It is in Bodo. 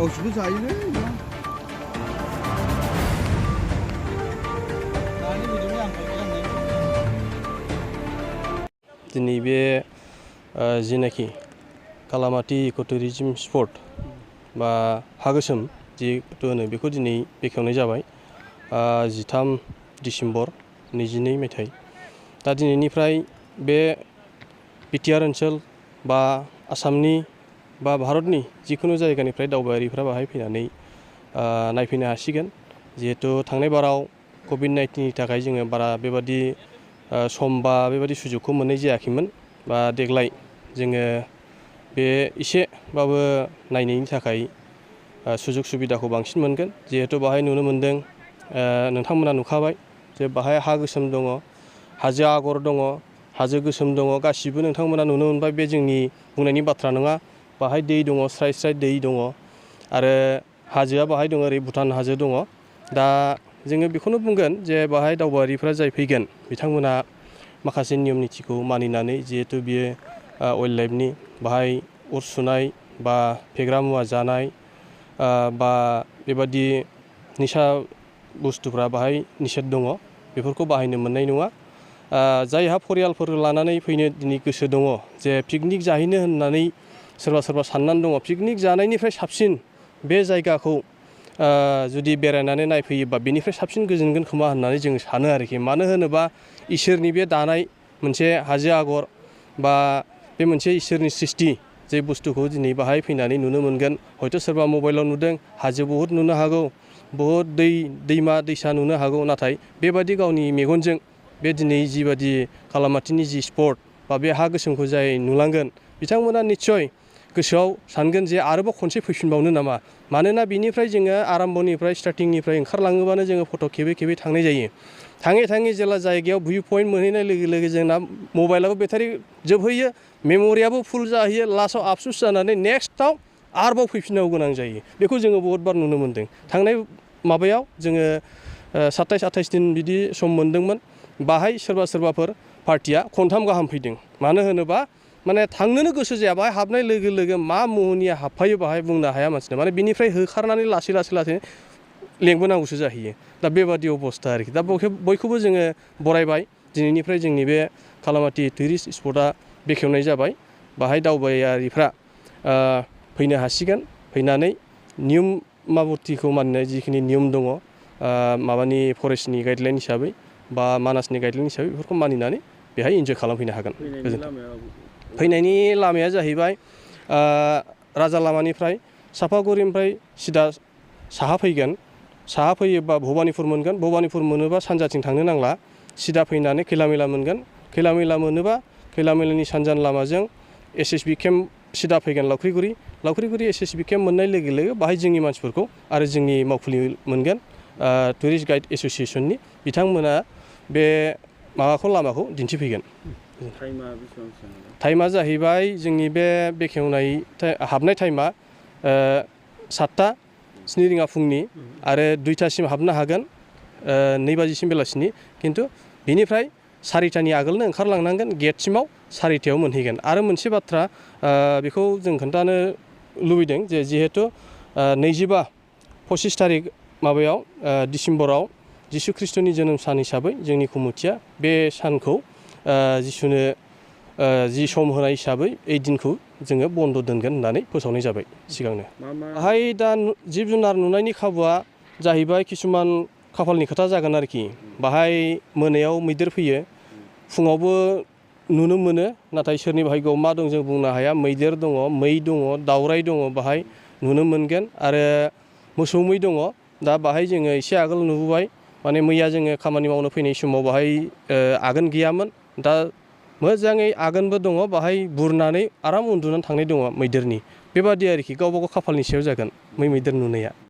गावसोरबो जायोलै दिनै बे जिनाखि कालामाति इक' टुरिजम स्पट बा हा गोसोम जिहेतु होनो बेखौ दिनै बेखेवनाय जाबाय 13 डिसेम्बर 22 मायथाइ। दा दिनैनिफ्राय बे बिटिआर ओनसोल बा आसामनि बा भारतनि जिखुनु जायगानिफ्राय दावबायारिफ्रा बाहाय फैनानै नायफैनो हासिगोन। जिहेतु थांनाय बाराव कभिड-19नि थाखाय जोङो बारा बेबादि सम बा बेबादि सुजुगखौ मोननाय जायाखैमोन। बा देग्लाय जोङो बे एसेबाबो नायनायनि थाखाय सुजुग सुबिदाखौ बांसिन मोनगोन। जिहेतु बाहाय नुनो मोनदों, नोंथांमोना नुखाबाय जे बाहाय हा गोसोम दङ, हाजो आगर दङ, हाजो गोसोम दङ, गासिबो नोंथांमोना नुनो मोनबाय। बे जोंनि बुंनायनि बाथ्रा नङा। बाहाय दै दङ, स्राय स्राय दै दङ आरो हाजोआ बाहाय दङ, ओरै भुटान हाजो दङ। दा जोङो बेखौनो बुंगोन जे बाहाय दावबायारिफ्रा जाय फैगोन बिथांमोना माखासे नियम निथिखौ मानिनानै, जिहेतु बियो वाइल्ड लाइफनि बाहाय अर सुनाय बा फेग्रा मुवा जानाय बा बेबादि निसा बुस्थुफ्रा बाहाय निषेध दङ, बेफोरखौ बाहायनो मोननाय नङा। जायहा परियालफोर लानानै फैनो दिनै गोसो दङ, जे पिकनिक जाहैनो होननानै सोरबा सोरबा साननानै दङ, पिकनिक जानायनिफ्राय साबसिन बे जायगाखौ जुदि बेरायनानै नायफैयोबा बेनिफ्राय साबसिन गोजोनगोन खोमा होननानै जों सानो आरोखि। मानो होनोबा इसोरनि बे दानाय मोनसे हाजो आगर बा बे मोनसे इसोरनि सृष्टि जे बुस्थुखौ दिनै बाहाय फैनानै नुनो मोनगोन। हयथ' सोरबा मबाइलाव नुदों, हाजो बहुद नुनो हागौ, बहुद दैमा दैसा नुनो हागौ, नाथाय बेबादि गावनि मेगनजों बे दिनै जिबादि कालामातिनि जि स्पट बा बे हा गोसोमखौ जाय नुलांगोन बिथांमोना निस्सय गोसोआव सानगोन जे आरोबाव खनसे फैफिनबावनो नामा। मानोना बिनिफ्राय जोङो आराम्भनिफ्राय स्टार्टिंनिफ्राय ओंखारलाङोबानो जोङो फट' खेबै खेबै थांनाय जायो। थाङै थाङै जेला जायगायाव भिउ पइन्ट मोनहैनाय लोगो लोगो जोंना मबाइलाबो बेटारि जोबहैयो, मेम'रियाबो फुल जाहैयो। लास्टआव आफसुस जानानै नेक्स्टआव आरोबाव फैफिननांगौ गोनां जायो। बेखौ जोङो बहुद बार नुनो मोन्दों। थांनाय माबायाव जोङो 27-28 दिन बिदि सम मोन्दोंमोन। बाहाय सोरबा सोरबाफोर पार्टिया खनथाम गाहाम फैदों। मानो होनोबा माने थांनोनो गोसो जाया। बाहाय हाबनाय लोगो लोगो मा मुहिनिया हाबफायो बाहाय बुंनो हाया मानसिना। माने बिनिफ्राय होखारनानै लासै लेंबोनांगौसो जाहैयो। दा बेबादि अबस्था आरोखि। दा बयखौबो जोङो बरायबाय। दिनैनिफ्राय जोंनि बे कालामाति टुरिस्ट स्पटआ बेखेवनाय जाबाय। बाहाय दावबायारिफ्रा फैनो हासिगोन। फैनानै नियमाबर्तिखौ मानिनाय जिखिनि नियम दङ, माबानि फरेस्टनि गाइडलाइन हिसाबै बा मानासनि गाइडलाइन हिसाबै बेफोरखौ मानिनानै बेहाय इन्जय खालामफैनो हागोन। फैनायनि लामाया जाहैबाय राजा लामानिफ्राय सापागुरिनिफ्राय सिदा साहा फैगोन। साहा फैयोबा भबानिपुर मोनगोन। भबानिपुर मोनोबा सानजाथिं थांनो नांला, सिदा फैनानै खैलामैला मोनगोन। खैलामैला मोनोबा खैलामैलानि सानजानि लामाजों SSB केम्प सिदा फैगोन लावख्रिगुरि SSB केम्प मोननाय लोगो लोगो बाहाय जोंनि मानसिफोरखौ आरो जोंनि मावखुलि मोनगोन, टुरिस्ट गाइड एस'सियेसननि बिथांमोना बे लामाखौ दिन्थिफैगोन। टाइमा जाहैबाय जोंनि बे बेखेवनाय हाबनाय टाइमा 7:07 रिंगा फुंनि आरो 2टासिम हाबनो हागोन, 2 बाजिसिम बेलासिनि। खिन्थु बिनिफ्राय 4टानि आगोलनो ओंखारलांनांगोन। गेटसिमाव 4टायाव मोनहैगोन। आरो मोनसे बाथ्रा बेखौ जों खोन्थानो लुबैदों जे जिहेतु 25 थारिख माबायाव डिसेम्बराव जिसु ख्रिस्ट'नि जोनोम सान हिसाबै जोंनि कमिटिया बे सानखौ जिसुनो जि सम होनाय हिसाबै ओइ दिनखौ जोङो बन्द' दोनगोन होननानै फोसावनाय जाबाय सिगांनो। बाहाय दा जिब जुनार नुनायनि खाबुआ जाहैबाय किसुमान खाफालनि खोथा जागोन आरोखि। बाहाय मोनायाव मैदेर फैयो, फुङावबो नुनो मोनो, नाथाय सोरनि भाग्यआव मा दं जों बुंनो हाया। मैदेर दङ, मै दङ, दावराइ दङ, बाहाय नुनो मोनगोन आरो मोसौ मै दङ। दा बाहाय जोङो एसे आगोल नुबोबाय, माने मैया जोङो खामानि मावनो फैनाय समाव बाहाय आगोन गैयामोन। दा मोजाङै आगोनबो दङ, बाहाय बुरनानै आराम उन्दुनानै थांनाय दङ मैदेरनि। बेबादि आरोखि गावबा गाव खाफालनि सायाव जागोन मैदेर नुनाया।